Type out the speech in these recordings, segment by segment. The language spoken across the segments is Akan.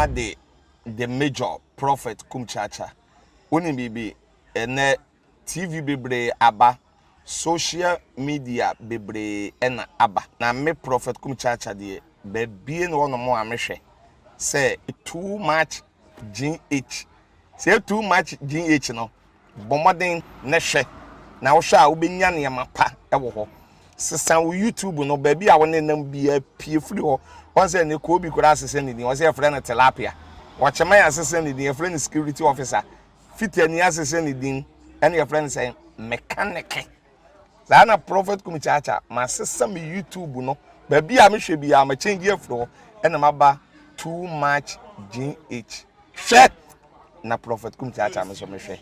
ara de The Major Prophet Kumchacha. Wonim biribi? Ɛnnɛ TV bebree aba, social media bebree na aba. Na me Prophet Kumchacha deɛ, baabi na hɔnom a mehwɛ sɛ too much GH. Sɛ too much GH no, Bɔ mmɔden na hwɛ, na wohwɛ a wobɛnya nneɛma pa wɔ hɔ. Sesa wo YouTube no, baabi a wo ne nam biara pue firi hɔ. Wɔn sɛ ne koobi koraa asesa ne din, wɔn sɛ yɛfrɛ no tilapia. Wɔkyeman asesa ne din, yɛfrɛ no security officer. Fitani asesa ne din, ɛna yɛfrɛ no sɛ mechanic. Saa na Prophet Kumi Kyaakyaa, masesa me YouTube no, baabi a mehwɛ biara, ma change afiri hɔ, ɛna maba too much GH. Hwɛ! Na Prophet Kum Kyaakyaa me nso mehwɛ.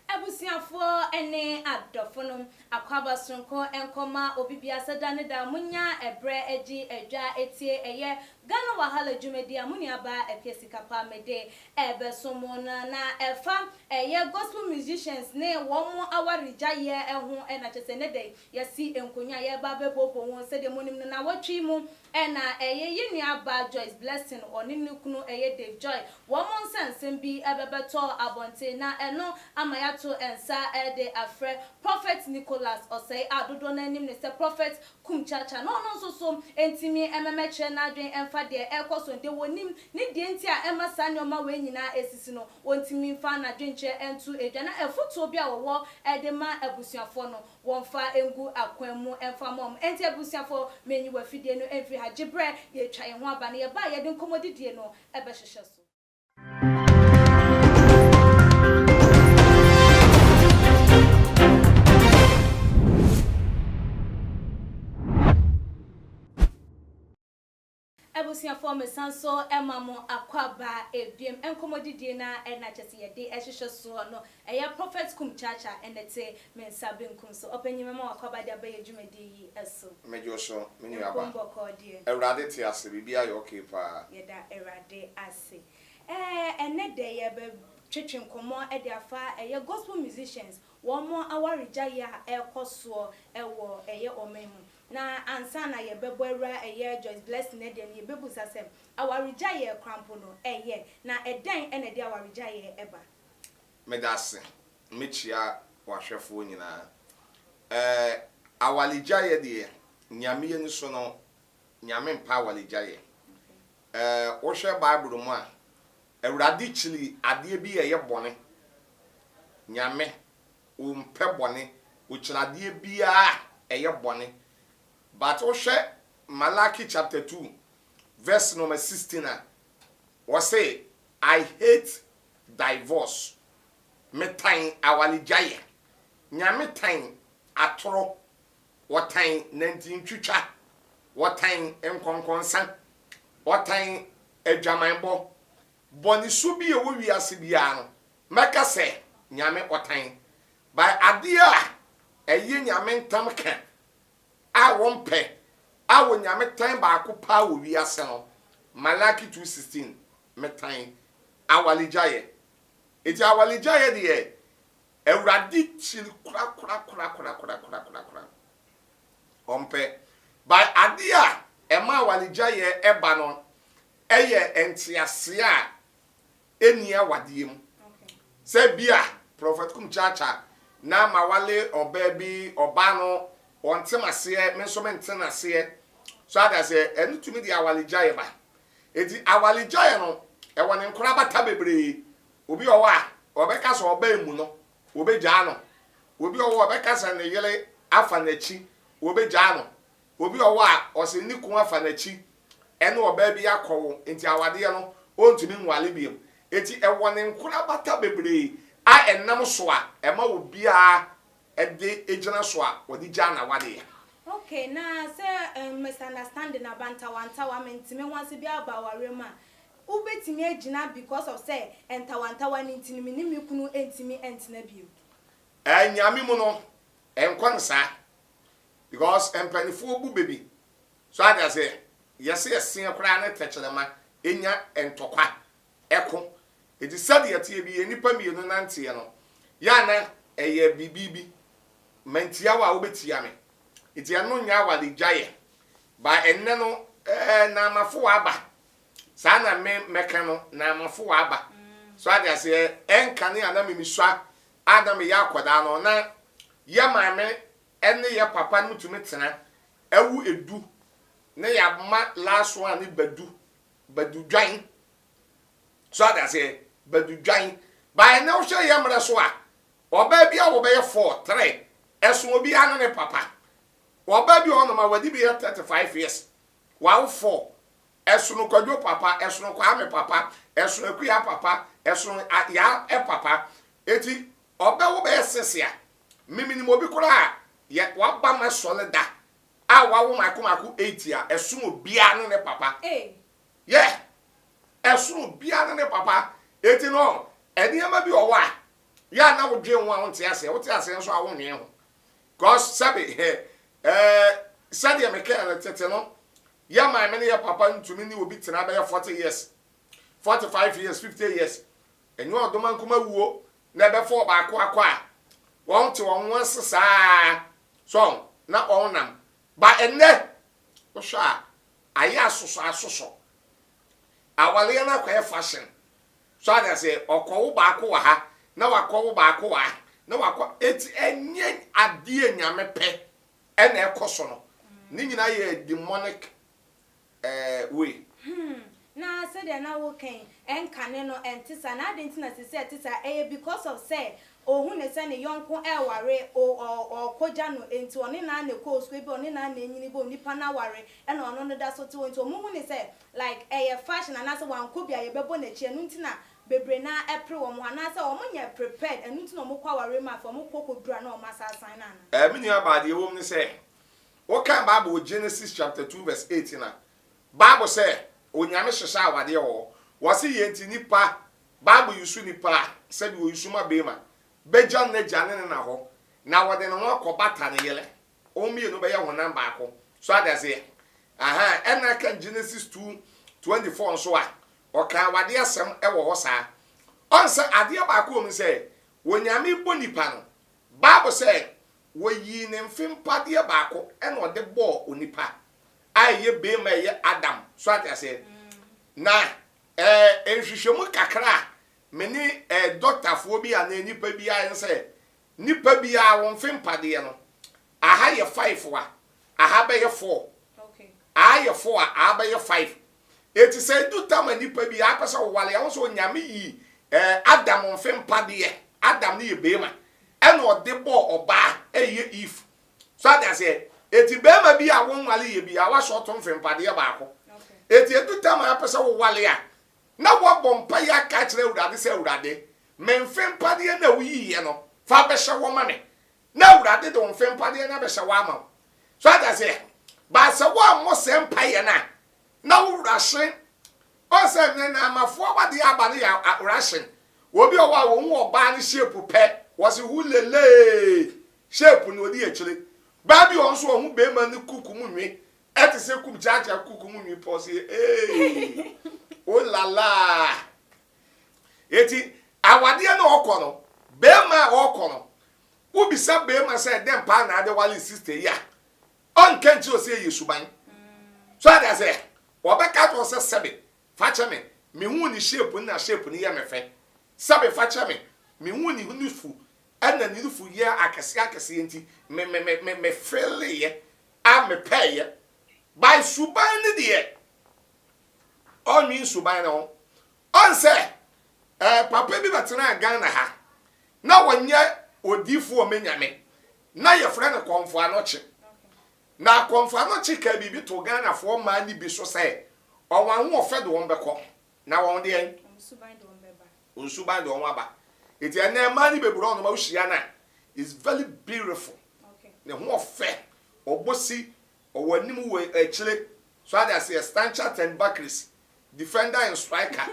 Abusuafoɔ ne adɔfonom, akwaaba soronko nkɔma obi biara sɛ da ne da monya ɛberɛ gye adwa tie ɛyɛ Ghana Wahala dwumadie a mo nuabaa Afia Sikapa mede ɛrebɛso mo no na ɛfa ɛyɛ gospel musicians ne wɔn awaregyaeɛ ho na kyerɛ sɛ nnɛ da yi yɛasi nkonnwa a yɛreba abɛbooboo ho sɛdeɛ monim no nnawɔtwe yi mu na ɛyɛ yɛn nua baa Joyce Blessing ɔne ne kunu ɛyɛ Dave Joy wɔn nsɛnsɛm bi bɛbɛtɔ abɔnten na ɛno ama yɛato nsa de afrɛ Prophet Nicholas Osei a dodoɔ no ara nim no sɛ Prophet Kumchacha na ɔno nso so ntumi mmɛmɛkyerɛ n'adwene mfa deɛ ɛrekɔ so no, deɛ wɔnim ne deɛ nti a ɛma saa nneɛma wei nyinaa ɛresisi no, ɔntumi mfa n'adwenkyerɛ nto dwa na afotuo bi a wɔwɔ de ma abusuafoɔ no, wɔmfa ngu akwan mu mfa mma wɔn. Enti abusuafoɔ, menyi w'afidie no mfiri ha, gye berɛ yɛretwa yɛn ho aba na yɛba a yɛde nkɔmmɔdidie no bɛhyehyɛ so. Abusuafoɔ mesan so ma mo akwaaba ebiem nkɔmmɔdidie no ara na kyɛsɛ yɛde hyehyɛ soɔ no ɛyɛ Prophet Kum Chacha na ɛte me nsa benkum so. Ɔpanyin mɛma w'akwaaba de aba yɛ dwumadie yi so. Megye wo so me nua ba. Mpom bɔkɔɔ deɛ. Awurade te ase biribiara yɛ okay paa. Yɛda Awurade ase. Ɛɛ ɛnɛ dɛ yɛbɛ twetwe nkɔmmɔ de afa ɛyɛ gospel musicians wɔn awaregyaeɛ a ɛrekɔ soɔ wɔ ɛyɛ ɔman mu. Na ansa na yɛbɛbɔ awura ɛyɛ Joyce Blessing deɛ no yɛbɛbusa sɛ, awaregyaeɛ koraa mpo no ɛyɛ? Na ɛdɛn na ɛde awaregyaeɛ ba? Meda ase. Mekyia w'ahwɛfoɔ nyinaa. Ɛɛ awaregyaeɛ deɛ, Nyame ani so no, Nyame mpɛ awaregyaeɛ. Ɛɛ wohwɛ Bible mu a, Awurade kyiri adeɛ bi a ɛyɛ bɔne. Nyame Ompɛ bɔne, okyiri adeɛ biara a ɛyɛ bɔne. But wohwɛ Malachi chapter 2 verse number 16 a, ɔse, I hate divorce. Metan awaregyaeɛ. Nyame tan atorɔ, ɔtan nantintwitwa, ɔtan nkɔnkɔnsa, ɔtan adwamanbɔ. Bɔne su bi a ɛwɔ wiase biara no, Mɛka sɛ Nyame ɔtan by adeɛ a ɛyɛ Nyame ntam ka a wɔmpɛ a Onyame tan baako paa wɔ wiase no Malaki 2:16 Metan awaregyaeɛ Enti awaregyaeɛ deɛ Awurade kyiri korakorakorakorakorakorakora Ɔmpɛ by adeɛ a ɛma awaregyaeɛ ba no yɛ nteaseɛ a ɛnni awadeɛ mu. Sɛ bi a Prɔfɛt Kum Kyaakya na mawale ɔbaa bi, ɔbaa no ɔnte m'aseɛ, me nso mente n'aseɛ. So ate aseɛ? Ɛno tumi de awaregyaeɛ ba. Enti awaregyaeɛ no, ɛwɔ ne nkorabata bebree. Obi wɔ hɔ a, ɔbɛka sɛ ɔbaa mu no, wɔbɛgyaa no. Obi wɔ hɔ a, ɔbɛka sɛ ne yere afa n'akyi, wɔbɛgyaa no. Obi wɔ hɔ a, ɔse ne kun afa n'akyi ɛne ɔbaa bi akɔwo nti awadeɛ no ɔntumi nwale biom. Nti ɛwɔ ne nkorabata bebree a ɛnam so a ɛma obiara de gyina so a ɔde gyaa n'awadeɛ. Ok na sɛ misunderstanding aba ntawantawa mente me ho ase bi aba awareɛ mu a wobɛtumi agyina because of sɛ ntawantawa no nti no me ne me kunu ntumi ntena bio? Ɛɛ Nyame mu no ɛnkɔ no saa because mpaninfoɔ bu bɛ bi So ate aseɛ? Yɛse ɛseɛ koraa ne tɛkyerɛma nya ntɔkwa, ɛko. Enti sɛdeɛ ɛteɛ bi yɛ nnipa mmienu nanteɛ no, yɛ a na ɛyɛ biribi bi, mantia wo a wobɛtia me. Enti ɛno nyɛ awaregyaeɛ. But ɛnnɛ no, ɛɛ Naamafoɔ aba. Saa na me mɛka no, Naamafoɔ aba. So ate aseɛ? Ɛnkane a na me mesua a na meyɛ akwadaa no, na yɛ maame ne yɛ papa no tumi tena awu edu na yɛama last one ne badu, badu dwan. So ate aseɛ? Badu dwan. But ɛnnɛ wohwɛ yɛ mmerɛ so a, ɔbaa bi a wɔbɛyɛ four, three, ɛso obiara ne ne papa. Ɔbaa bi wɔ hɔnom a wadi bɛyɛ 35 years, wawo four, ɛsono Kwadwo papa, ɛsono Kwame papa, ɛsono Akua papa, ɛsono Yaa papa. Enti ɔbɛwo bɛyɛ six a, me menim obi koraa a yɛ waba m'asɔre da a wawo mako mako eight a, ɛsono obiara ne ne papa. Yeah, ɛsono obiara ne ne papa. Enti no, nneɛma bi wɔ hɔ a, yɛ a na wodwen ho a wonte aseɛ, wote aseɛ nso a wonnwen ho. Cause sɛbe eh, sɛdeɛ mekae no tete no, yɛ maame ne yɛ papa ntumi ne obi tena bɛyɛ 40 years, 45 years, 50 years. Ɛnyɛ ɔdomankoma wuo na ɛbɛfa ɔbaako akɔ a, wɔn te wɔn ho ase saa so na wɔn nam. Ba ɛnnɛ, wohwɛ a, ayɛ asosɔ asosɔ. Awareɛ no akɔyɛ fashion. So ate aseɛ? Ɔkɔwo baako wɔ ha, na wakɔwo baako wɔ ha, na wakɔ, eti ɛnyɛ adeɛ Nyame pɛ ɛna ɛkɔ so no. Ne nyinaa yɛ demonic eh, way. Na sɛdeɛ na woka yi, ɛnkane no ɛnte saa, na adɛn nti na seesei ɛte saa? Ɛyɛ because of sɛ ɔhu no sɛ ne yɔnko ɛreware, o ɔ ɔrekɔgya no, enti ɔne no ara na ɛkɔɔ sukuu, ebia ɔne no ara na anyini bom, nipa no aware, ɛna ɔno no da so te hɔ, nti wɔhu no sɛ like ɛyɛ fashion anaasɛ wankɔ bi a yɛbɛbɔ n'akyi, ɛno nti na bebree no ara ɛpere wɔn ho, anaasɛ wɔnyɛ prepared, ɛno nti na wɔkɔ awareɛ mu afei wɔkɔ kɔduru a na wɔn asa asan no anaa? Eh, me nua baa, deɛ ɛwɔ mu ne sɛ, wokan Bible wɔ Genesis chapter 2 verse 18 a, Bible sɛ Onyame hyehyɛ awadeɛ wɔ hɔ. Wɔse yei nti nipa, Bible use nipa a, sɛdeɛ ɔuse ma beema, bɛgya n'agya ne ne na hɔ, na ɔde ne ho akɔbata ne yere. Wɔn mmienu bɛyɛ honam baako. So ate aseɛ? Ahaa, ɛna ka Genesis 2:24 nso a, ɔka awadeɛ asɛm wɔ hɔ saa. Ɔn sɛ adeɛ baako wɔ mu sɛ, Onyame bɔ nipa no, Bible sɛ wɔyii ne mfe mpadeɛ baako ɛna ɔde bɔɔ onipa a ɛyɛ beema a ɛyɛ Adam. So ate aseɛ? Na ɛɛ nhwehwɛmu kakra a me ne ɛɛ dɔktafoɔ bi anaa nipa bi ayɛ ne sɛ, Nipa biara wo mfe mpadeɛ no, aha yɛ five a, aha bɛyɛ four. Aha yɛ four a, aha bɛyɛ five. Eti sɛ edu tam a nipa biara pɛ sɛ ɔware a, wohu sɛ Onyame yii eh, Adam mfe mpadeɛ, Adam no yɛ beema, ɛna ɔde bɔɔ ɔbaa, ɛyɛ Eve. So ate aseɛ? Eti beema bi a wonware yɛ biara, wahyɛ ɔto mfe mpadeɛ baako. Eti edu tam a apɛ sɛ woware a, na woabɔ mpaeɛ aka akyerɛ Awurade sɛ, Awurade, me mfempadeɛ no a woyiiɛ no, fa bɛhyɛ hɔ ma me. Na Awurade de wo mfempadeɛ no abɛhyɛ hɔ ama wo. So ate aseɛ? But sɛ woammɔ saa mpaeɛ no a, na wo rushing. Ɔn sɛ nnɛ Naamafoɔ awadeɛ aba no yɛ rushing. Obi wɔ hɔ a wɔhu ɔbaa no shape pɛ, wɔse hulelee, shape no ɔdi akyire. Baa bi wɔ hɔ nso ɔhu barima no kuku mu nwi, Ɛte sɛ kum kyaakyaa kuku mu nwi pɔ se ee o la la. Eti awadeɛ no ɔkɔ no, bɛrima a ɔkɔ no, wobisa bɛrima sɛ dɛn paa na ade wale sister yi a, ɔnka nkyerɛ sɛ ɛyɛ suban. So ade asɛ, ɔbɛka kyerɛ sɛ sɛbe, fa kyɛ me, mehu ne shape no na shape no yɛ me fɛ. Sɛbe fa kyɛ me, mehu ne nufu ɛna ne nufu yɛ akɛseɛ akɛseɛ nti me me me me me feeleeɛ. A mepɛeɛ by suban no deɛ ɔnwen suban no ho. Ɔn sɛ eh, papa bi bɛtenaa Ghana ha na ɔnyɛ odiifoɔ ɔmɛ nyame na yɛfrɛ no Kɔmfo Anokye. Na Kɔmfo Anokye kaa biribi too Ghanafoɔ mmaa no bi so sɛ wɔn ahoɔfɛ de wɔn bɛkɔ na wɔn deɛn? Wɔn suban de wɔn aba. Enti ɛnnɛ mmaa no bebree wɔ hɔnom a wohyia no a is very beautiful. Ne ho ɔfɛ, ɔbɔ si, ɔwɔ anim wɔ akyire. So ade aseɛ, Stanchart and Bakeries, defender and striker.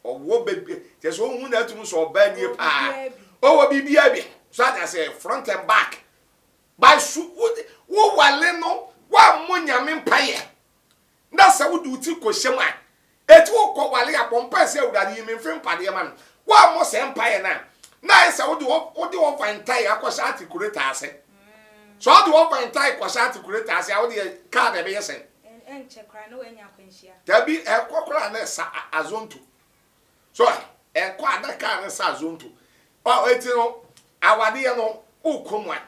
Ɔwɔ baabi, kyerɛ sɛ wohu no atum sɛ ɔbaa nie paa. Ɔwɔ biribiara bi. So ade aseɛ, front and back. By su, wo wale no, woammɔ Nyame mpaeɛ. Na sɛ wode wo ti kɔhyɛ mu a, Eti wokɔ wale a, bɔ mpae sɛ, Awurade, yi me mfe mpadeɛ ma me. Woammɔ saa mpaeɛ no a, na ayɛ sɛ wode wode ɔvan tae akɔhyɛ atikuleta ase. Sɛ wode ɔvan tae kɔhyɛ atikuleta ase a, wode yɛ kaa na ɛbɛyɛ sɛn? Ɛnkyɛ koraa na woanya akwanhyia. Dabi, ɛkɔ koraa na ɛsa azonto. So ɛkɔ a na kaa no sa azonto. Ɔ eti no, awadeɛ no, wokɔ mu a,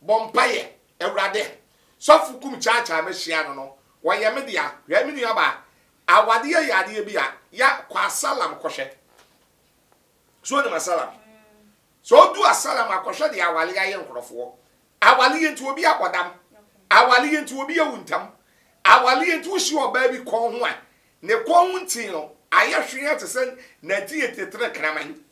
bɔ mpaeɛ, Awurade, sɔfo kum kyaakyaa mahyia no no, ɔyɛ me dea. Hwɛ, me nuabaa, Awadeɛ yɛ adeɛ bi a, ya kɔ asalam kɔhwɛ. So wonim asalam? Sɛ wodu asalam a, kɔhwɛ deɛ awale ayɛ nkorɔfoɔ. Awaleɛ nti obi abɔ dam. Awaleɛ nti obi awu ntam. Awaleɛ nti wohyia ɔbaa bi kɔn ho a, ne kɔn ho nti no ayɛ hwee te sɛ 1983 kraman.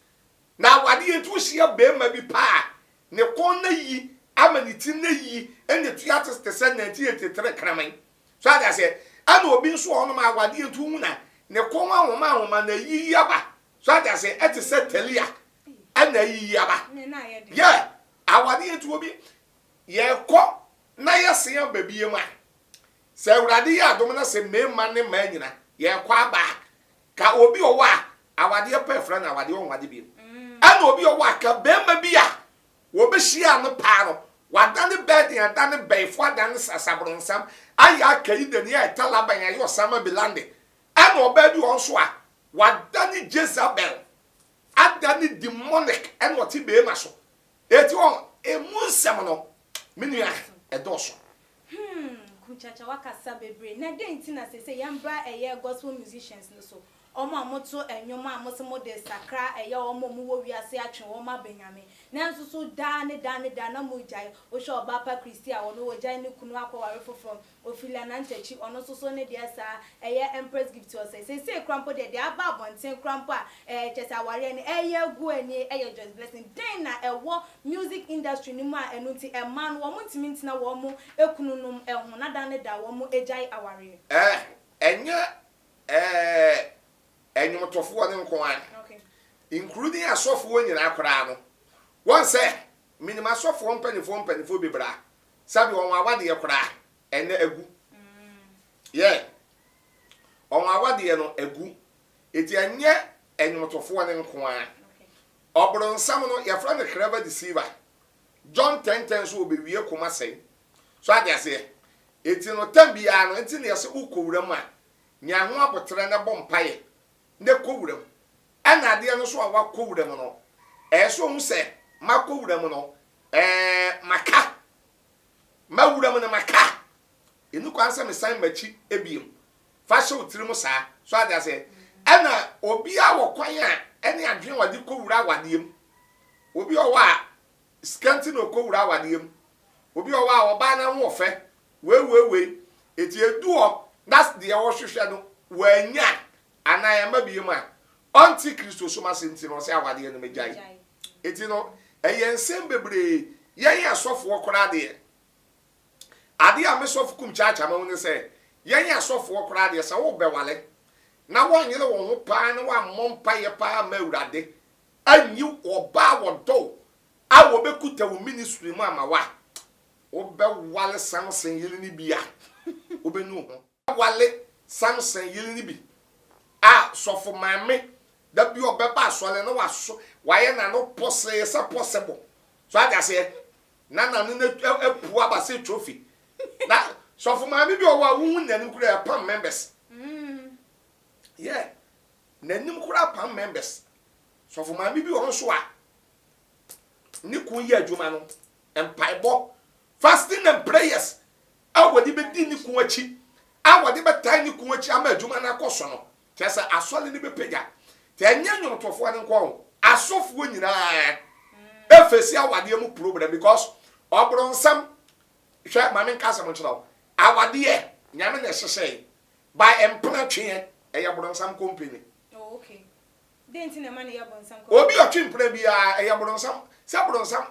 Na awadeɛ nti wohyia barima bi paa a, ne kɔn no ayi ama ne ti no ayi na ɛtua te sɛ 1983 kraman. So ate aseɛ? Ɛna obi nso wɔ hɔnom a awadeɛ nti wohu na ne kɔn ahoma ahoma na ayiyi aba. So ate aseɛ? Ɛte sɛ talia ɛna ayiyi aba. Yɛ awadeɛ nti obi yɛkɔ na yɛsen aba biem a, sɛ Awurade yɛ adom na sɛ mmarima ne mmaa nyina yɛkɔ aba a, ka obi ɔwɔ a awadeɛ pɛ frɛ no awadeɛ ɔnwade biem. Ɛna obi ɔwɔ a ka barima bi a Wɔbɛhyiaa no paa no, wadane Bɛɛden, adane Bɛɛfo, adane Sasabronsam, ayɛ Akaidani, ayɛ Talaban, ayɛ Osama Bin Laden. Ɛna ɔbaa bi wɔ hɔ nso a, wadane Jezebel, adane demonic, ɛna ɔte beema so. Eti wɔn, emu nsɛm no, me nua, ɛdɔɔso. Hmm, Kumchacha wakasa bebree. Na dɛn nti na seesei yɛmbra ɛyɛ gospel musicians no so? Wɔn a moto nnwom a mose mode sakra ɛyɛ wɔn a wɔwɔ wiase atwe wɔn aba Nyame. Nanso so daa ne daa ne daa na mogyae? Wohwɛ ɔbaa pa Christy a ɔno ɔgyae ne kunu akɔware foforɔ, Ophelia Nantɛkyi ɔno nso so ne deɛ saa, ɛyɛ Empress Gift Osei. Seesei koraa mpo deɛ, deɛ aba abɔnten koraa mpo a ɛɛ kyerɛ sɛ awareɛ no ɛreyɛ agu ani ɛyɛ Joyce Blessing. Dɛn na ɛwɔ music industry no mu a ɛno nti mmaa no wɔn ntumi ntena wɔn kununom ho na daa ne daa wɔn gyae awareɛ? Ɛɛ ɛnyɛ Ɛɛ nnwomtofoɔ no nko ara, including asɔfoɔ nyinaa koraa no, wɔn sɛ, menim asɔfoɔ mpanimfoɔ mpanimfoɔ bebree a, sɛbi wɔn awadeɛ koraa ɛnɛ agu. Yeah, wɔn awadeɛ no agu. Eti ɛnyɛ nnwomtofoɔ no nko ara. Ɔbronsam no, yɛfrɛ no clever deceiver. John 10:10 nso wɔbɛwie koma sɛe. So ate aseɛ? Eti no, tam biara no, nti na yɛsɛ wokɔ wuram a, Nya ho aboterɛ na bɔ mpaeɛ na kɔ wuram. Ɛna adeɛ no nso a woakɔ wuram no, ɛyɛ sɛ ɔhu sɛ makɔ wuram no, ɛɛ, maka. Mawura mu no maka. Ɛnni kwan sɛ mesan m'akyi bio. Fa hyɛ wo tirim saa. So ate aseɛ? Ɛna obiara wɔ kwan a ɛne adwene a ɔde kɔwura awadeɛ mu. Obi wɔ hɔ a, sika nti na ɔkɔwura awadeɛ mu. Obi wɔ hɔ a, ɔbaa no ahoɔfɛ Wei wei wei, enti edu hɔ na deɛ ɔhwehwɛ no wannya anaa ɛmma biom a, ɔnte Kristosom ase nti no ɔsɛ awadeɛ no mɛgyae. Enti no ɛyɛ nsɛm bebree, yɛn asɔfoɔ koraa deɛ, adeɛ a me sɔfo kum kyaakyaa mahu ne sɛ, yɛn asɔfoɔ koraa deɛ sɛ wobɛwale na woanyere wo ho paa na woammɔ mpaeɛ paa amma Awurade anyi ɔbaa a ɔdɔ wo a ɔbɛkuta wo ministry mu ama wo a, Wobɛwale Samson yere no bi a, wobɛnu wo ho. Wobɛwale Samson yere no bi a, sɔfo maame, da bi ɔbɛba asɔre na waso, wayɛ n'ano pɔsee sɛ possible. So ate aseɛ? Na n'ano no apu aba sɛ trophy. Na sɔfo maame bi wɔ hɔ a, wohu n'anim koraa ɛpam members. Yeah, n'anim koraa pam members. Sɔfo maame bi wɔ hɔ nso a, ne kun yɛ adwuma no, Mpaebɔ, fasting and prayers, a wɔde bɛdi ne kun akyi, a wɔde bɛtae ne kun akyi ama adwuma no akɔ so no, kyerɛ sɛ asɔre no bɛpagya. Nti ɛnyɛ nnwomtofoɔ no nko ara o, asɔfoɔ nyinaa ɛfesi awadeɛ mu problem because ɔbronsam, hwɛ ma menka asɛm nkyerɛ wo, awadeɛ Nyame na ɛhyehyɛe, by mpena tweɛ, ɛyɛ bronsam company. Oh, okay. Dɛn nti na ɛma no yɛ bonsam kɔkɔɔ? Obi a ɔtwe mpena biara, ɛyɛ bronsam. Sɛ bronsam,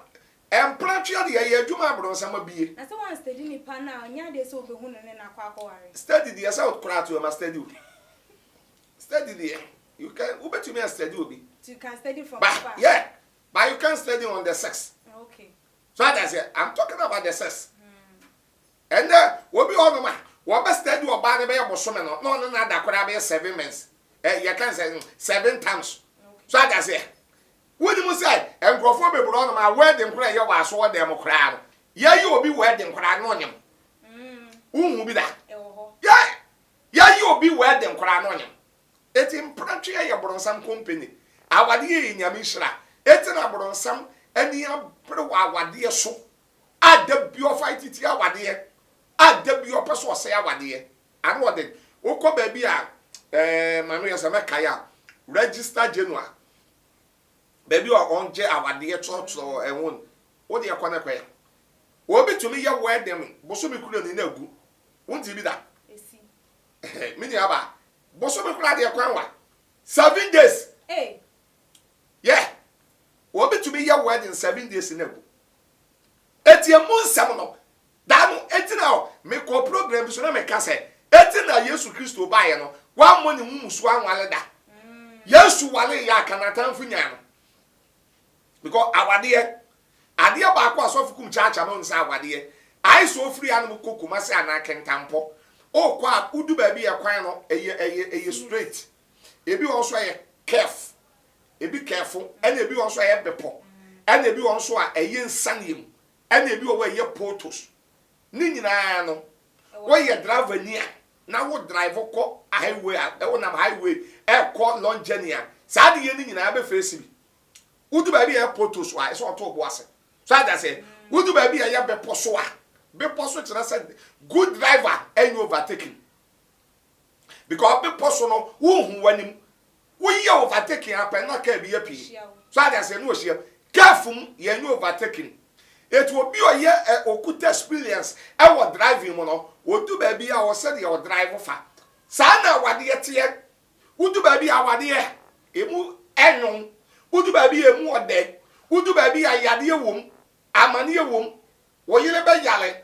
mpena tweɛ deɛ, ɛyɛ adwuma a bronsam abue. Na sɛ woanstadi nipa no a, ɔnyɛ adeɛ sɛ wobɛhu no ne no akɔ akɔware. Study deɛ, sɛ wo koraa to ɛma study o. Study deɛ, you can, wobɛtumi a study obi. You can study from But, afar. yeah, but you can't study on the sex. Okay. So ate aseɛ, I'm talking about the sex. Ɛnɛ, obi wɔ hɔnom a, wɔbɛ study ɔbaa no bɛyɛ bosome no, na ɔne no ada koraa bɛyɛ 7 months. ɛ yɛka no sɛ seven times. So ate aseɛ? Wonim sɛ nkurɔfoɔ bebree wɔ hɔnom a wedding koraa ɛyɛ wɔ asɔɔdan mu koraa no, yɛyɛ obi wedding koraa na ɔnyem. Wonhu bi da? Yɛ yɛyɛ obi wedding koraa na ɔnyem. Eti mpratweɛ yɛ boronsam company. Awadeɛ yɛ Nyame nhyira. Eti na boronsam ani abere wɔ awadeɛ so a da bi ɔfight tia awadeɛ, a da bi ɔpɛ sɛ ɔsɛe awadeɛ. Ano ɔden. Wokɔ baabi a ɛɛ maame yɛ sɛ mɛkae a, register general, baabi a ɔngye awadeɛ kyerɛkyerɛ ɛho no, wo deɛ kɔ ne kɔyɛ. Obi tumi yɛ wedding bosome kura ni na agu. Wonte bi da? Me nua ba, bosome koraa deɛ kwan wa. 7 days. Hey. Yeah. Obi tumi yɛ wedding 7 days na agu. Eti emu nsɛm no, daa no, eti na mekɔ program bi so na meka sɛ, eti na Yesu Kristo baeɛ no, wammɔ ne ho musuo anwale da. Yesu wale yɛ aka n'atamfo nyaa no. Because awadeɛ, adeɛ baako a sɔfo kum kyaakyaa ma sɛ awadeɛ, ayɛ sɛ ofiri hanom kɔ Kumasi anaa Kintampo. Okɔ a, wodu baabi yɛ kwan no, ɛyɛ straight. Ebi wɔ nso ɛyɛ curve. Ebi curve, ɛna ebi wɔ nso ɛyɛ bepɔ. Ɛna ebi wɔ nso a ɛyɛ nsaneɛ mu. Ɛna ebi wɔ hɔ ɛyɛ potholes. Ne nyinaa no, woyɛ driver ni a, na wo drive kɔ highway a, ɛwɔ highway ɛkɔ long journey a, saa adeɛ no nyinaa bɛ face bi. Wodu baabi a ɛyɛ potholes a, ɛsɛ ɔtɔ bo ase. So ade ase, wodu baabi a ɛyɛ bepɔ so a, bepɔ so kyerɛ sɛ good driver ɛnyɛ overtaking. Because bepɔ so no, wohu w'anim. Woyɛ overtaking apɛ na kaa bi yɛ pii. So ade ase no wɔhyia. Curve mu yɛnyɛ overtaking. Etu obi a ɔyɛ ɛ okuta experience ɛwɔ driving mu no, odu baabi a ɔsɛ deɛ ɔdrive fa. Saa na awadeɛ teɛ. Wodu baabi a awadeɛ emu ɛnwom. Wodu baabi a emu ɔdɛ. Wodu baabi a yadeɛ wom, amaneɛ wom. Wo yere bɛyare.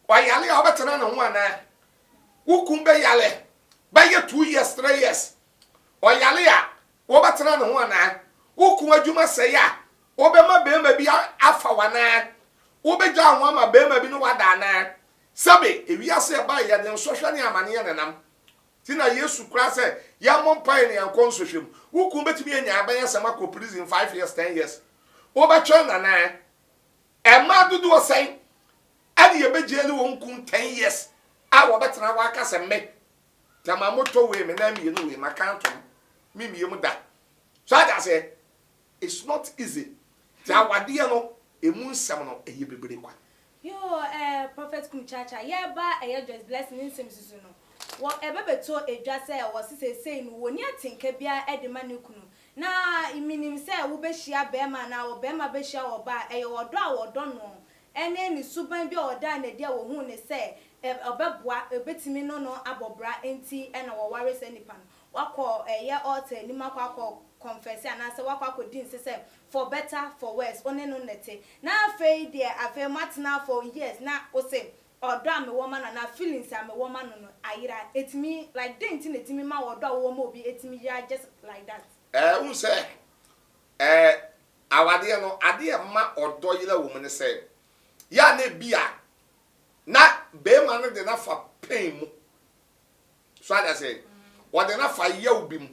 Ɔyare a wobɛtena ne ho anaa? Wo kun bɛyare bɛyɛ 2 years, 3 years. Ɔyare a wobɛtena ne ho anaa? Wo kun adwuma sɛe a wobɛma bɛrima bi afa wo anaa? Wobɛgya ho ama bɛrima bi ne wada anaa? Sɛbe ewiase ɛba yɛde nsɔhwɛ ne amaneɛ nenam. Ti na Yesu kora sɛ yɛmmɔ mpaeɛ ne yɛnkɔ nsɔhwɛ mu. Wo kun bɛtumi anya abɛn asɛm akɔ prison 5 years, 10 years. Wobɛtwɛn nanaa? Ɛmaa dodoɔ sɛn ɛne yɛbɛgye ne wɔn kun 10 years a wɔbɛtena hɔ aka sɛ me tama motɔ wei me nan mmienu wei maka atom me mmie mu da? So ade aseɛ, it's not easy. Ti awadeɛ no emu nsɛm no ɛyɛ bebree kwa. Yo, Prophet Kumchacha, yɛba ɛyɛ Joyce Blessing ne nsɛm susu no, wɔ ɛbɛbɛtɔ edwa sɛ wɔsi seesei no wɔni atenka biara ɛde ma ne kunu. Na minim sɛ wobɛhyia bɛrima anaa wɔ bɛrima bɛhyia wɔ ba a, ɛyɛ ɔdɔ a wɔdɔ no ɛne ne suban bi a ɔdaa n'adi a wɔhuu ne sɛ ɔbɛboa, ɛbɛtumi no abɔ bra nti ɛna wɔware saa nipa no. Wakɔ ɛyɛ altar anim akɔ confess anaasɛ wakɔ akɔdi nse sɛ for better for worse ɔne no nɛte. Na afei deɛ afei moatena for years na wose ɔdɔ a mewɔ ma no anaa feelings a mewɔ ma no ayera. Ɛtumi like den nti na ɛtumi ma ɔdɔ a wɔwɔ ma obi ɛtumi yera just like that? N sɛ awadeɛ no, adeɛ ma ɔdɔ yera wɔ mu ne sɛ yɛ a na ebi a na bɛrima no de n'afa pain mu. So ade ase, ɔde n'afa yaw bi mu,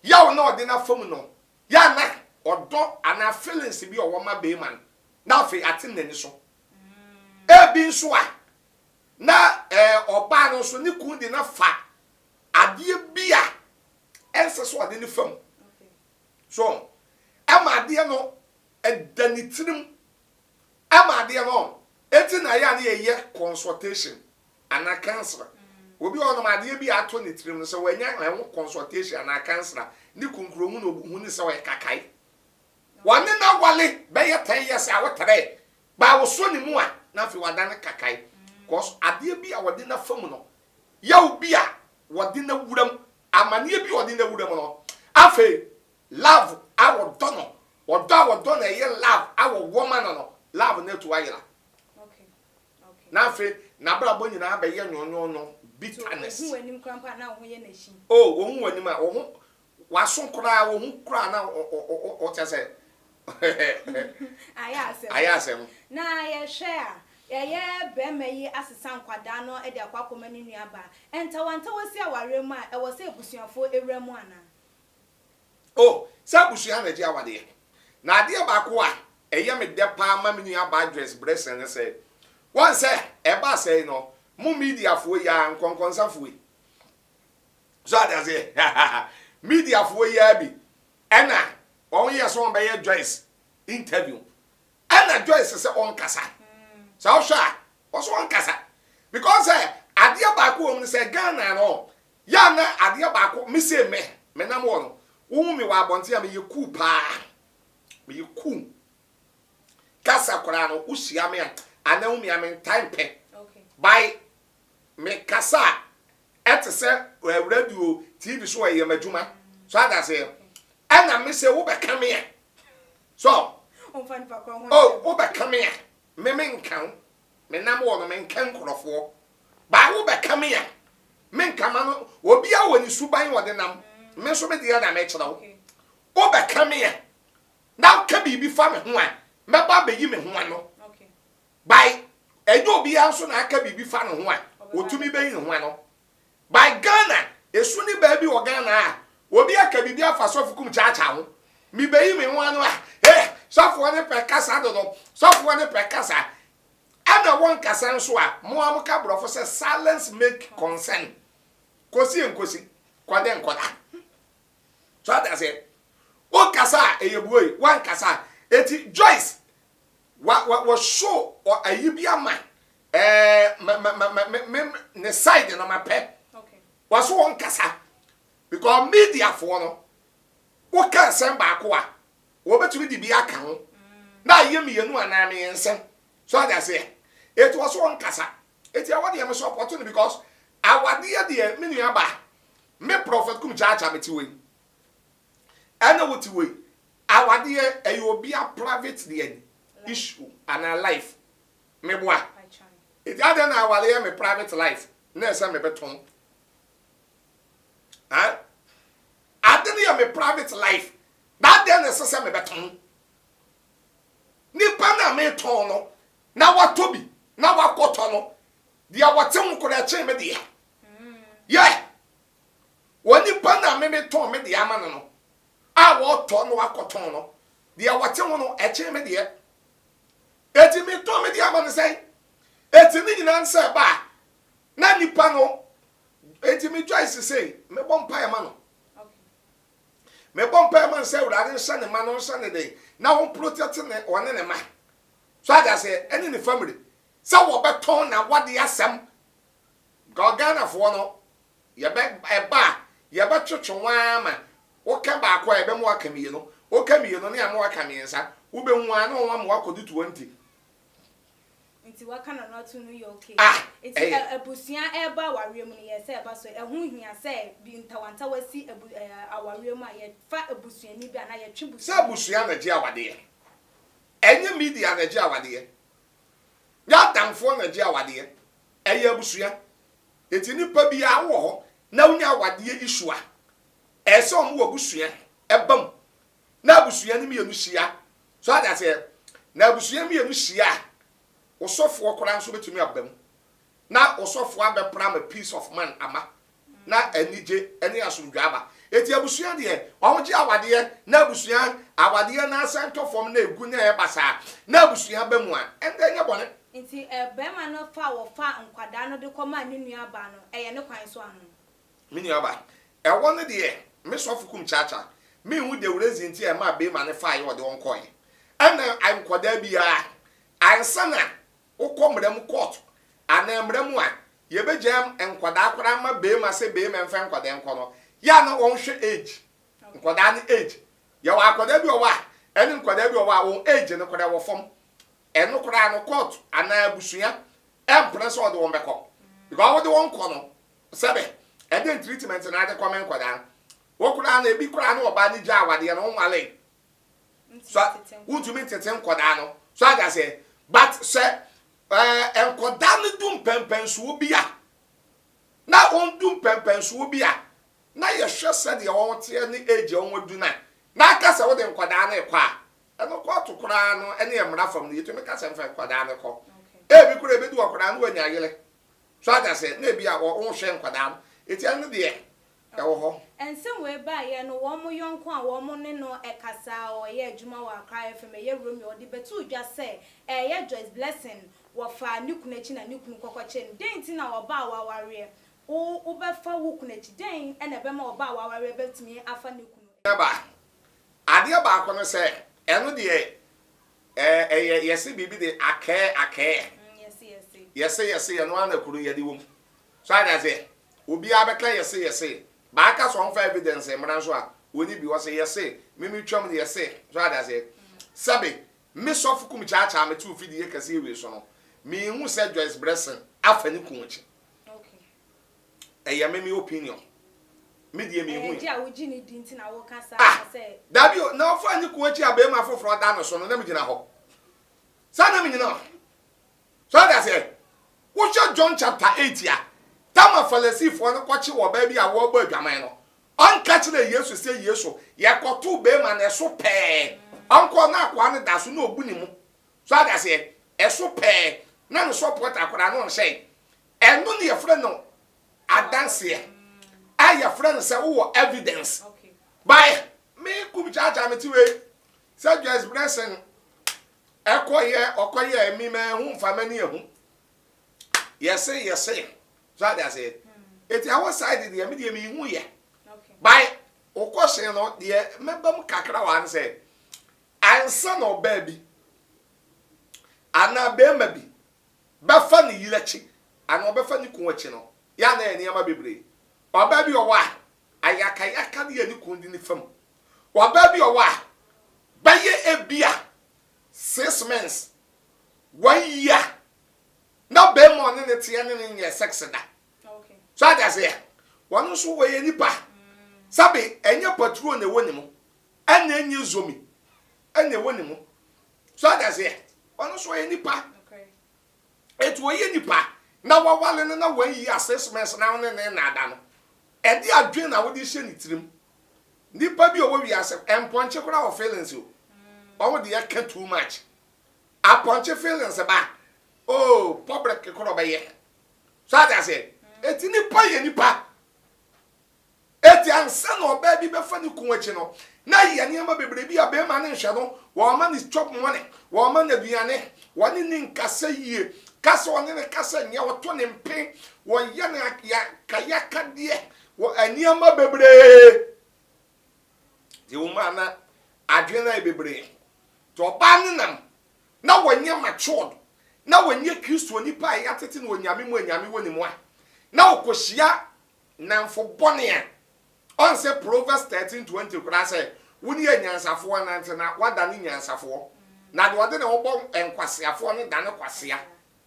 yaw na ɔde n'afa mu no, yɛ a na ɔdɔ anaa feelings bi a ɔwɔ ma bɛrima no na afei ate n'ani so. Ebi nso a na ɔbaa no nso ne kun de n'afa adeɛ bi a ɛnsɛ sɛ ɔde ne fam so, ɛma adeɛ no ɛda ne tirim, ɛma adeɛ no eti na yɛ a ne yɛyɛ consultation anaa counsel. Obi wɔ hɔnom, adeɛ bi a ato ne tirim no, sɛ wɔanya ɛho consultation anaa counsel, ne kunkuro hu na ohu ne sɛ ɔyɛ kakae. Wɔne na wale bɛyɛ 10 years a wɔtɛrɛ baa wɔsɔ ne mu a, na afei wadane kakae, cause adeɛ bi a wɔde na fam no, yaw bi a wɔde na wuram, amaneɛ bi a wɔde na wuram no, afei love a wɔdɔ no, ɔdɔ a wɔdɔ no, ɛyɛ love a wɔwɔ ma no, love no atu ayera. Na afei n'abrabɔ nyinaa bɛyɛ nwonwonwo, bitterness. Ohun w'anim koraa mpo a na wo ho yɛ n'akyi. O ohun w'anim a, wo ho waso koraa, wo ho koraa na ɔkyɛ sɛ ayɛ asɛm. Ayɛ asɛm. Na yɛhwɛ a Ɛyɛ barima yi asesa nkwadaa no de akɔ akɔma ne nuabaa. Ntawantawa si awareɛ mu a, ɛwɔ sɛ abusuafoɔ wura mu anaa? Oh, sɛ abusua na ɛgye awadeɛ. Na adeɛ baako a ɛyɛ me dɛ paa ma me nuabaa Joyce Blessing ne sɛ, woahu sɛ ɛbaa sɛe no, mo mediafoɔ yi ara, nkɔnkɔnsafoɔ yi, so ate aseɛ, mediafoɔ yi ara bi ɛna wɔn yɛ sɛ wɔn bɛyɛ Joyce interview. Ɛna Joyce sɛ ɔnkasa. Sɛ wohwɛ a, ɔsɛ ɔnkasa. Because sɛ adeɛ baako wɔ mu no sɛ Ghana no, yɛ a na adeɛ baako, me sei me, me nam wɔ no, wohu me wɔ abɔnten a meyɛ cool paa. Meyɛ cool. Kasa koraa no, wohyia me a, anaa wohu me a, mentaa mpɛ. By me kasa a, ɛte sɛ radio, TV so ɛyɛ m'adwuma. So ate aseɛ? Ɛna me sɛ wobɛka me a, So oh wobɛka me a, me menka wo. Menam wɔ no menka nkurɔfoɔ. Ba wobɛka me a, menka ma no. Obiara wɔ ne suban ɔde nam. Me nso me deɛ na mekyerɛ wo. Wobɛka me a, na woka biribi fa me ho a, mɛba abɛyi me ho ano. By ɛnyɛ obiara nso na aka biribi fa ne ho a, ɔtumi bɛyi ne ho ano. By Ghana, esu ne baa bi wɔ Ghana a, obi aka biribi afa sɔfo kum kyaakyaa ho. Me beyi me ho ano a, eh, sɔfoɔ no pɛ kasa dodo, sɔfoɔ no pɛ kasa. Ɛna wɔ nkasa nso a, mo a mo ka borɔfo sɛ silence make concern. Kosi nkosi, kɔde nkɔda. So ate aseɛ? Wo kasa a, ɛyɛ buoi, wankasa a. Eti Joyce, wa, wa, wɔ show ayi bi ama Ɛɛ ma ma ma ma me ne side no ma pɛ. Wɔso wɔn kasa because media foɔ no woka nsɛm baako a wɔbɛtumi de bi aka ho na ayɛ mmienu anaa mmiɛnsa so ade aseɛ eti wɔso wɔn kasa eti ɛwɔ deɛ me support no because awadeɛ deɛ me nua ba me prophet kum kyaakyaa me ti wei ɛna wo ti wei awadeɛ ɛyɛ obia private deɛ issue anaa life. Meboa. Enti adɛn na aware yɛ me private life na ɛsɛ mebɛtɔn? Ha? Ade no yɛ me private life na adɛn na ɛsɛ sɛ mebɛtɔn? Nipa no a metɔn no na watɔ bi na wakɔtɔ no, deɛ wɔte ho koraa ɛkyɛn me deɛ. Yɛ! Wɔ nipa no a me metɔn me deɛ ama no no, a wɔtɔ na wakɔtɔn no, deɛ wɔte ho no ɛkyɛn me deɛ. Enti metɔn me deɛ ama no sɛn? Enti ne nyinaa ne sɛ ɛba a, na nipa no, enti me Joyce sei, mebɔ mpaeɛ ma no. Mebɔ mpaeɛ ma no sɛ Awurade nhyɛ ne ma no nhyɛ ne den na wɔn protect ne ɔne ne ma. So ade aseɛ ɛne ne family sɛ wɔbɛtɔn na wɔde asɛm. Because Ghanafoɔ no Yɛbɛ, ɛba a, yɛbɛtwetwe wo ara ma woka baako a, yɛbɛma woaka mmienu. Woka mmienu ne ama woaka mmiɛnsa. Wobɛhu ara na wɔn ama woakɔdu 20. Nti waka n'ano ato no yɛ okay. Ah, Nti ɛyɛ. ɛ, abusua ɛreba awareɛ mu no, yɛ sɛ ɛba so, ɛho hia sɛ bi ntawantawa si abu, ɛ, awareɛ mu a, yɛfa abusuani bi anaa yɛtwe Sɛ busuani. abusua na ɛgye awadeɛ. Ɛnyɛ media na ɛgye awadeɛ. Nyɛ adamfoɔ na ɛgye awadeɛ. Ɛyɛ abusua. Enti nipa biara wowɔ hɔ na wonya awadeɛ issue a, ɛyɛ sɛ wɔn wɔ abusua ɛba mu na abusua no mmienu hyia. So ate aseɛ? Na abusua mmienu hyia a, osɔfoɔ koraa nso bɛtumi aba mu na osɔfoɔ abɛpra ama peace of man ama na anigye ne asomdwoe aba. Enti abusua deɛ, wɔgye awadeɛ na abusua awadeɛ no asan tɔ fam na egu na ɛyɛ basaa na abusua ba mu a, ɛnde ɛnyɛ bɔne. Nti barima no fa a wɔfaa nkwadaa no de kɔmaa ne nuabaa no, ɛyɛ ne kwan so anaa? Me nuabaa, ɛhɔ no deɛ, me sɔfo kum kyaakyaa. Menhu the reason nti a ɛmaa barima no faeɛ a ɔde wɔn kɔeɛ. Ɛna nkwadaa biara, ansa na wokɔ mmara mu court anaa mmara mu a, yɛbɛgyaa nkwadaa koraa ma barima sɛ barima mfa nkwadaa nkɔ no, yɛ a na wɔnhwɛ age, nkwadaa no age. Yɛwɔ akwadaa bi wɔ hɔ a, ɛne nkwadaa bi wɔ hɔ a wɔn age no koraa wɔ fam. Ɛno koraa no court anaa abusua ɛmpene sɛ ɔde wɔn bɛkɔ because wode wɔn kɔ no sɛbɛ ɛdeɛn treatment na ade kɔmɛ nkwadaa no wo koraa no ebi koraa no ɔbaa no gya awadeɛ no wonwale so wontumi ntete nkwadaa no so ade aseɛ but sɛ ɛɛ nkwadaa no du mpɛmpɛnsoɔ bi a na wɔn du mpɛmpɛnsoɔ bi a na yɛhwɛ sɛdeɛ wɔn teɛ ne age a wɔn adu no a na aka sɛ wode nkwadaa no rekɔ a Ɛno kɔɔto koraa no ne mmara fam no, yɛtumi ka sɛ mfa nkwadaa no kɔ. Ebi koraa ebedu hɔ koraa na wanya yere. So ate aseɛ? Na ebi a wɔhwɛ nkwadaa no. Eti ɛno deɛ ɛwɔ hɔ. Nsɛm wei baeɛ no, wɔn yɔnko a wɔn ne no kasa a ɔyɛ adwuma wɔ Accra FM, ɛyɛ Romeo, ɔde bɛtoo dwa sɛ ɛyɛ Joyce Blessing wɔfaa ne kunu akyi na ne kunu kɔkɔkyee no. Dɛn nti na ɔbaa a wawareɛ wo wobɛfa wo kunu akyi? Dɛn na ɛbɛma ɔbaa a wawareɛ bɛtumi afa ne kunu akyi? Ba, adeɛ baako ne sɛ, ɛno deɛ ɛɛ ɛyɛ yɛse biribi de akɛɛ akɛɛ. Yɛse yɛse ɛno ara na kuro yɛde wɔ mu. So ate aseɛ? Obiara bɛka yɛse yɛse. Baaka sɛ ɔmfa evidence mmra nso a, ɔnni bi. Ɔse yɛse, me metwam no yɛse. So ate aseɛ? Sɛbe, me sɔfo kum kyaakyaa me too fidie kɛseɛ wei so no, menhu sɛ Joyce Blessing afa ne kun akyi. Ɛyɛ me me opinion. Me deɛ menhui. Ɛyɛ gye a wogye ne di nti na woka saa Ah! anaasɛ? Dabi o, na ɔfaa ne kun akyi a barima foforɔ da no so no, na megyina hɔ. Saa na menyina hɔ. So ate aseɛ? Wohwɛ John chapter 8 a, tam a Farisifoɔ no kɔkye ɔbaa bi a wɔrebɔ adwaman no, ɔnka kyerɛɛ Yesu sɛ, Yesu, yɛkɔtoo barima no, ɛso pɛɛ. Ɔnkɔ, na akoa no da so, na ɔbu ne mu. So ate aseɛ? Ɛso pɛɛ. Na ne sɔpɔt akwadaa no ɔnhyɛe. Ɛno ne yɛfrɛ no adanseɛ a yɛfrɛ no sɛ wowɔ evidence. By me kum kyaakyaa me ti wei sɛ Joyce Blessing ɛkɔyɛ ɔkɔyɛ mi ma ɛho nfa m'ani ɛho yɛse yɛse so ade aseɛ eti awɔ side deɛ me deɛ me hu yɛ by wokɔ hyɛn no deɛ mɛba mu kakra wɔ ano sɛ ansa na ɔbaa bi anaa bɛrima bi bɛfa ne yere akyi anaa ɔbɛfa ne kun akyi no yɛ a na ɛyɛ nneɛma bebree ɔbaa bi ɔwɔ a ayakayaka ne yɛ ne kun di ne fam ɔbaa bi ɔwɔ a bɛyɛ ebia 6 months, one year na bɛrima ɔne ne teɛ ne ne nyɛ sex da. So ade aseɛ, wɔn nso wɔyɛ nipa. Sabi ɛnyɛ patrol na ɛwɔ ne mu, ɛna ɛnyɛ zomi ɛna ɛwɔ ne mu. So ade aseɛ, wɔn nso wɔyɛ nipa. Etu wɔyɛ nipa na wawale no na 1 year 6 months na ɔne ne nnaada no, ɛde adwene na wɔde hyɛ ne tirim. Nipa bi a ɔwɔ wiase, mpɔnkye koraa wɔ feelings o. Wɔn de yɛ too much. Apɔnkye feelings ba oh, public korɔ bɛyɛ. So ade aseɛ, eti nipa yɛ nipa. Eti ansa na ɔbaa bi bɛfa ne kun akyi no, na yɛ nneɛma bebree bi a bɛrima ne nhwɛ no. Wɔn ma ne chop money, wɔn ma no aduane, wɔne ne nkasa yie, kasa ɔne ne kasa nyɛ, ɔto ne mpe, wɔyɛ no yakayakadeɛ wɔ nneɛma bebree. Nti wɔn a na adwene no ayɛ bebree nti ɔbaa ne nam na wɔnyɛ matured na wɔnyɛ Kristo nipa a yɛatete no wɔ Nyame mu a Nyame wɔ ne mu a, na ɔkɔhyia namfo bɔne a ɔnsɛ. Proverbs 13:20 koraa sɛ wo ne yɛ nyansafoɔ nante na woada ne nyansafoɔ, na deɛ ɔde ne ho bɔ nkwaseafoɔ no da ne kwasea.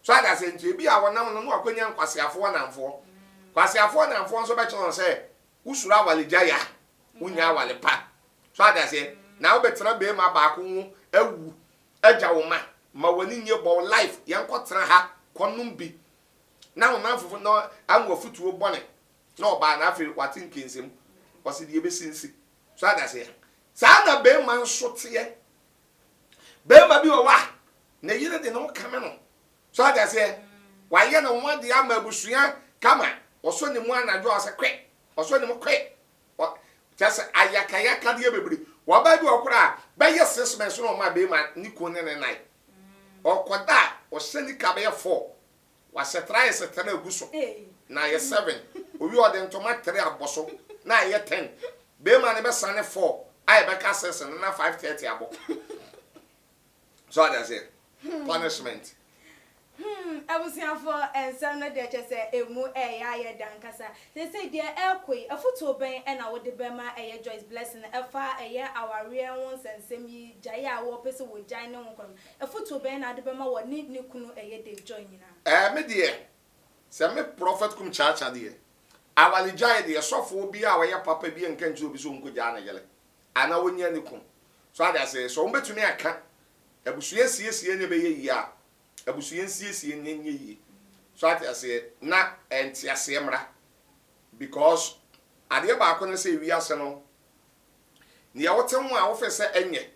So ade asɛ, nti ebi a wɔnam no na wakɔnya nkwaseafoɔ namfoɔ. Kwaseafoɔ namfoɔ nso bɛkyerɛ wɔn sɛ wosuro awaregyae a wonya aware pa. So ade aseɛ, na wobɛtena bɛrima baako ho awu agya wo ma ma w'ani nye bɔ wo life. Yɛnkɔtena ha kɔnom bi na wo namfofo na ama afutuo bɔne na ɔbaa na afei wate nkensɛm ɔsi deɛ ebesi nsi. So ade aseɛ, saa na bɛrima nso teɛ. Bɛrima bi wɔ hɔ a ne yere de ne ho kame no. So ade aseɛ, wayɛ ne ho adeɛ ama abusua kama. Ɔsɔ ne mu anadwo a ɔsɛ kwe, ɔsɔ ne mu kwe, kyɛ sɛ ayakayaka deɛ bebree. Wɔbaa bi wɔ koraa bɛyɛ 6 months na ɔma bɛrima ne kun ne ne nan ɔkɔda a ɔhyɛ nika bɛyɛ four, wahyɛ tra ayɛ sɛ tẹrɛ agu so na ayɛ 7. Owi ɔde ntoma 3 abɔ so na ayɛ 10. Bɛrima no bɛsane 4 a yɛbɛka 6 no na 5:30 abɔ. So ade aseɛ, punishment. Abusuafoɔ, nsɛm no deɛ kyɛ sɛ emu ɛyɛ ayɛ da nkasa. Seesei deɛ ɛrekɔ yi, afotuo bɛn ɛna wode bɛma ɛyɛ Joyce Blessing ɛfa ɛyɛ awareɛ ho nsɛnsɛm yi, gyae a wɔpɛ sɛ wɔgyae ne ho kɔ no? Afotuo bɛn na wode bɛma wɔ ne ne kunu ɛyɛ Dave Joy nyinaa? Me deɛ, sɛ me Prophet Kum Kyaakya deɛ, awaregyae deɛ, sɔfoɔ bi a ɔyɛ papa bi nka nkyerɛ obi sɛ ɔnkɔgyaa ne yere anaa ɔnyia ne kun. So ade aseɛ, sɛ wɔbɛtumi aka abusua siesie ne bɛyɛ yie a, abusua nsiesie ne nyɛ yie. So ate aseɛ, na ɛnte aseɛ mmra, because adeɛ baako ne sɛ ewiase no nea wote ho a wofe sɛ ɛnyɛ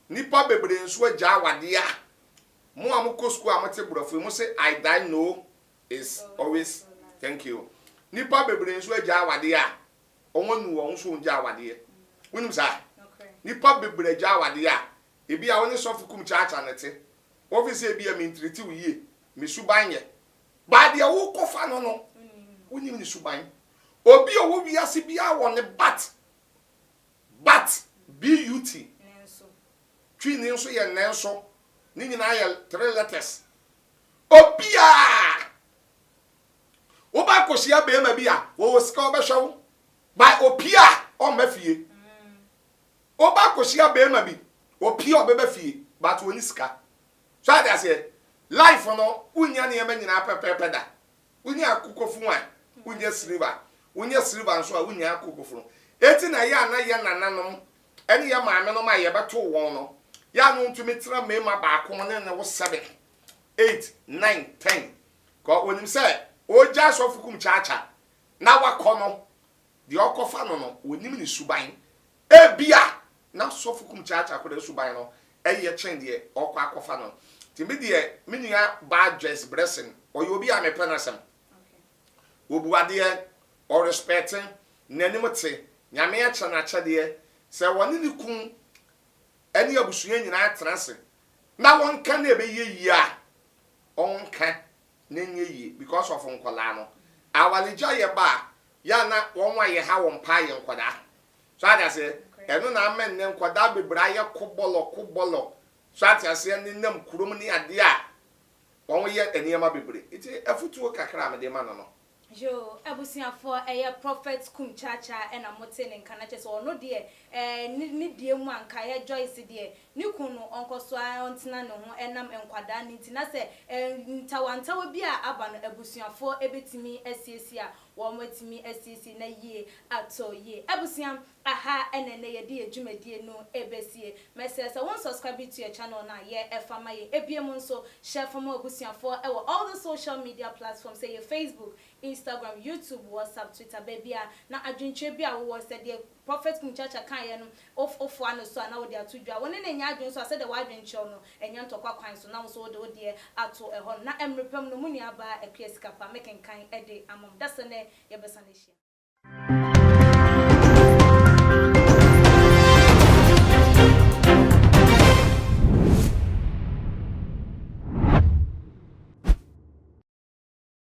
nipa bebree nso agya awadeɛ a. Mo a mokɔ sukuu a mote borɔfo yi, mo se I die no is always thank you. Nnipa bebree nso agya awadeɛ a wɔn anu wɔn ho so wɔn gya awadeɛ. Wonim saa? Nnipa bebree agya awadeɛ a ebi a wo ne sɔfo kum kyaakya no te. Wofi sɛ ebi a mentiriti wo yie, me suban nyɛ. But deɛ wokɔfa no no, wonim ne suban. Obi a ɔwɔ wiase biara wɔ ne but, but, B-U-T. Twi ne nso yɛ nanso, ne nyinaa yɛ three letters. Obiara! Woba akɔhyia barima bi a, wɔwɔ sika ɔbɛhwɛ wo, but opie a, ɔmma fie. Woba akɔhyia barima bi, opie a ɔbɛba fie, but ɔnni sika. So ate aseɛ? Life no, wonnya nneɛma nyinaa pɛpɛɛpɛ da. Wonya akokɔfunu a, wonya silver. Wonya silver nso a, wonya akokɔfunu. Enti na ɛyɛ a na yɛn nananom ne yɛn maamenom a yɛbɛtoo wɔn no, yɛ a na wɔtumi tena mmarima baako ne ne wo seven, eight, nine, ten. Kɔ wɔnim sɛ ɔregya asɔfo kum kyaakya na wakɔ no, deɛ ɔkɔfa no no, wɔnim ne suban. Ebia na sɔfo kum kyaakyaa koraa suban no yɛ kyɛn deɛ ɔrekɔ akɔfa no. Nti me deɛ, me nua baa Joyce Blessing, ɔyɛ obi a mepɛ n'asɛm. Ɔbu adeɛ, ɔrespɛɛte, n'anim te, Nyame akyɛ no akyɛdeɛ. Sɛ ɔne ne kun ne abusua nyinaa tena ase na wɔnka na ɛbɛyɛ yie a, ɔnka na ɛnyɛ yie because of nkwadaa no. Awaregyaeɛ ba a, yɛ a na wɔn a yɛha wɔn paa yɛ nkwadaa. So ate aseɛ? Ɛno na ama nnɛ nkwadaa bebree ayɛ kobɔlɔ kobɔlɔ. So ate aseɛ? Nenam kurom ne adeɛ a wɔyɛ nneɛma bebree. Nti afutuo kakra a mede ma no no. Yoo abusuafoɔ ɛyɛ prophet kum kyaakyaa ɛna mo te ne nka na kyerɛ sɛ ɔno deɛ ɛɛ ne ne deɛ mu a nka ɛyɛ Joyce deɛ ne kun no ɔnkɔ so ara ɔntena ne ho ɛnam nkwadaa no nti na sɛ ɛɛ ntawantawa bi a aba no abusuafoɔ ɛbɛtumi asiesie a wɔn atumi asiesie na yie atɔ yie. Abusua, aha na ɛnɛ yɛde yɛn dwumadie no ɛbɛsie. Mɛsrɛ sɛ wo nsubscribe to yɛn channel no a, yɛ ɛfa ma yɛn. Ɛbiom nso, share fa ma w'abusuafoɔ ɛwɔ all the social media platforms, ɛyɛ Facebook, Instagram, YouTube, WhatsApp, Twitter, baabiara. Na adwenkyerɛ bi a wowɔ, sɛ deɛ Prophet Kumchacha kaeɛ no, wo wofoa no so a na wode ato dwa. Wo ne no nyɛ adwene nso a, sɛdeɛ w'adwene kyerɛ wo no, ɛnyɛ ntɔkwa kwan so, na wo nso wode wo deɛ ato ɛhɔ no. Na mmerɛ pa mu no, mo nuabaa Akua Sikapa, mɛkenkan de ama mo. Dasɛ nnɛ yɛbɛsan ahyia.